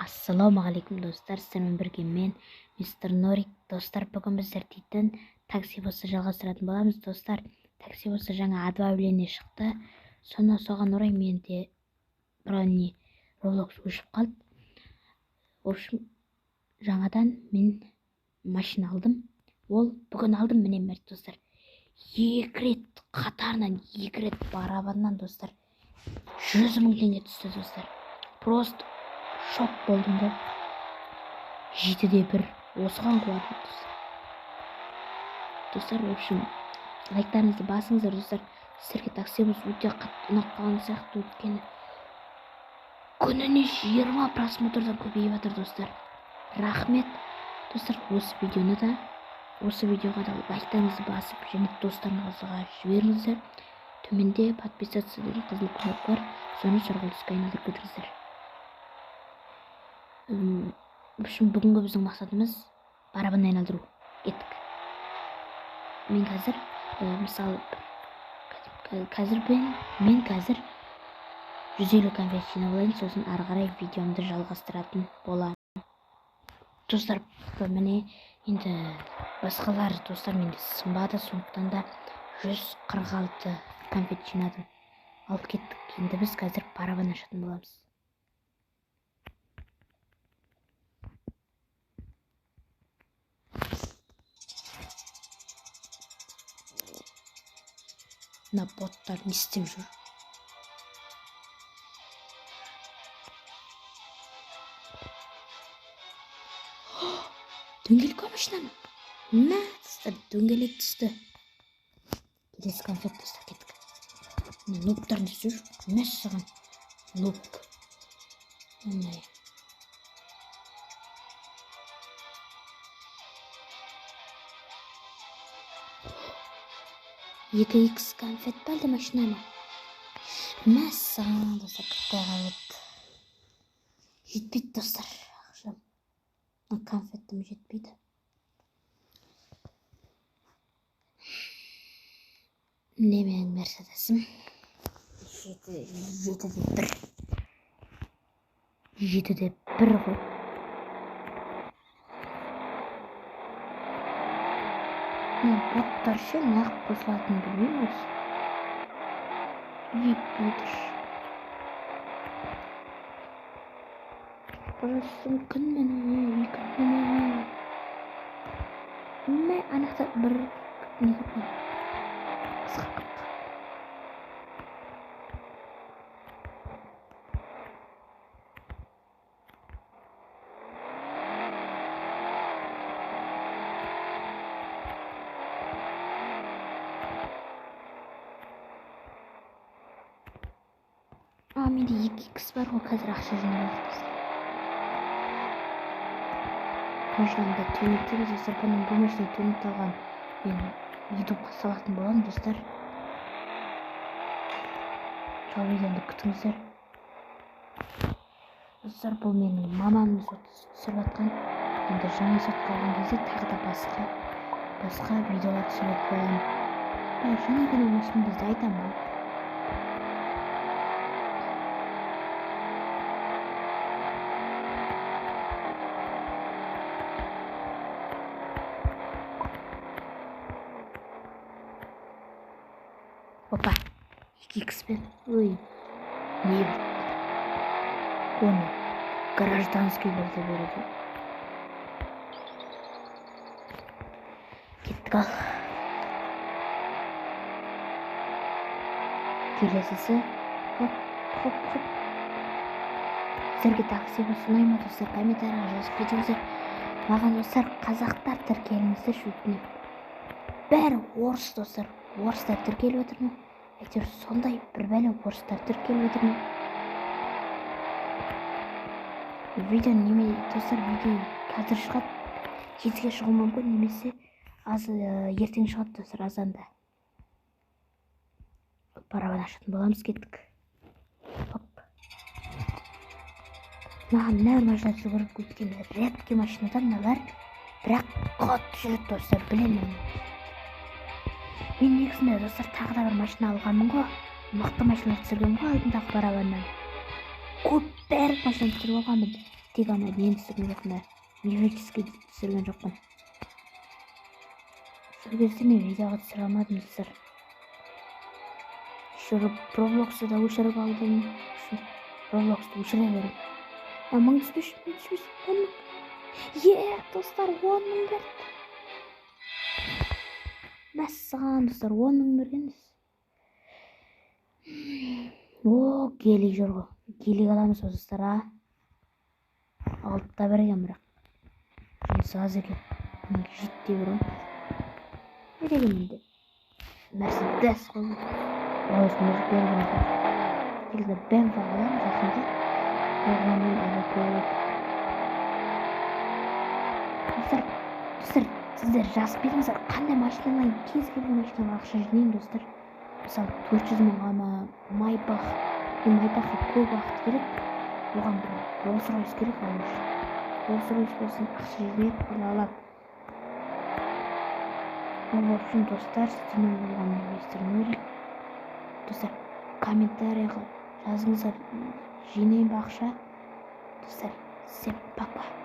Ассалаумағалейкум достар, сіздермен бірге мен мистер Норик. Достар, бүгін біздер дейтін такси болса жалғастыратын боламыз. Достар, такси болса жаңа обновление шықты. Соны соған орай менде брони Roblox өшіп қалды. В общем, жаңадан мен машина алдым. Ол бүгін алдым, міне мерт достар. 2 рет қатарынан 2 рет барабаннан достар 100 мың теңге түсті достар. Просто шок болдым ғой. 7-де 1 осыған қуандым достар. Достар, в общем, лайктарыңызды басыңыздар достар. Сіздерге таксиміз өте қатты ұнап қалған сияқты, өйткені күніне 20 просмотрдан көбейіп жатыр достар. Рахмет достар, осы видеоны да, осы видеоға да лайктарыңызды басып және достарыңызға жіберіңіздер. Төменде подписаться деген қызыл кнопка бар, соны сұрғыл түске айналдырып кетіңіздер. В общем, бүгінгі біздің мақсатымыз барабан айналдыру. Кеттік. Мен қазір, мысалы, қазір мен қазір 150 конфет жинап алайын, сосын ары қарай видеомды жалғастыратын боламын. Достар, міне енді басқалар достар менде сынбады, сондықтан да 146 конфет жинадым. Алып кеттік. Енді біз қазір барабан ашатын боламыз. Мына боттар не істеп жүр? Дөңгелек қой машинаны. Мә, достар, дөңгелек түсті. Келесі конфет достар, кеттік. Мына нубтар не істеп жүр? Мәссаған, нуб. Міне. Екі икс конфет па әлде машина ма? Мәссаған, достар, қытай қалды. Жетпейді достар, ақшам. Мына конфеттім жетпейді. Міне менің Мерседесім. 7-де 1. 7-де 1 ғой. Мына боттар ше, неғып қосылатынын білмеймін осы. Еппейді. Қосылсын күн міне, екі міне. Мә, ана жақта бір не көп қой. Қысқа қып. А, менде екі икс бар ғой, қазір ақша жинап алайық достар. Машинаны да төніп достар, бұның бұл машина төніп алған мен ютубқа салатын боламын достар. Сол видеоны күтіңіздер. Достар, бұл менің мамамның соты түсіріп жатқан. Енді жаңа сотқа алған кезде тағы да басқа видеолар түсіретін боламын. Бәрі жаңа ғана осыны бізді айтамын ғой. Опа, екі икспен. Ой, не болды? Оны гражданскийлерде береді. Кеттік ал. Келесісі. Хоп, хоп, хоп. Сіздерге такси болсын ұнай ма достар? Комментарийға жазып кетіңіздер. Маған достар, қазақтар тіркеліңіздерші, өтінемін. Бәрі орыс достар. Орыстар тіркеліп отыр ма? Әйтеуір сондай бір бәле орыстар тіркеліп отыр ма? Видео неме достар, видео қазір шығады, 7-ге шығуы мүмкін, немесе аз, ертең шығады достар, азанда. Барабан ашатын боламыз, кеттік. Хоп. Маған мына бір машина түсу керек, өйткені редкий машинадан мыналар, бірақ қатты жүреді достар, білемін. Мен негізінде достар тағы да бір машина алғанмын ғой. Мықты машина түсіргенмін ғой алдындағы барабаннан. Көп бәрі машина түсіріп алғанмын. Тек ана нені түсірген жоқпын да, мифический түсірген жоқпын. Сол кезде мен видеоға түсіре алмадым, достар. Еще Роблоксты да өшіріп алдым. Роблоксты өшіре беремін. Мың түспеш, мың түспеш, 10 000. Е, достар, 10 000 берді. Мәссаған, достар, 10 000 берген. О, гелик жүр ғой. Гелик аламыз ғой, достар, а? Алтыда берген, бірақ жұмысы аз екен. Жетіде бір ғой. Не дегенмен де Мерседес қой. Осыны берген. Негізі БМВ аламыз жақында. Оғаннан әлі көп. Достар, достар, сіздер жазып беріңіздер, қандай машинаға, кез келген машинаға ақша жинаймын, достар. Мысалы, 400 мыңға ма, Майбах. Майбахқа көп уақыт керек, оған бір Роллс Ройс керек алу үшін. Роллс Ройс болсын, ақша жинап ала аламын. В общем, достар, сіздермен болған мен, мистер Нурик. Достар, комментарийға жазыңыздар, жинаймын ба ақша. Достар, всем пока.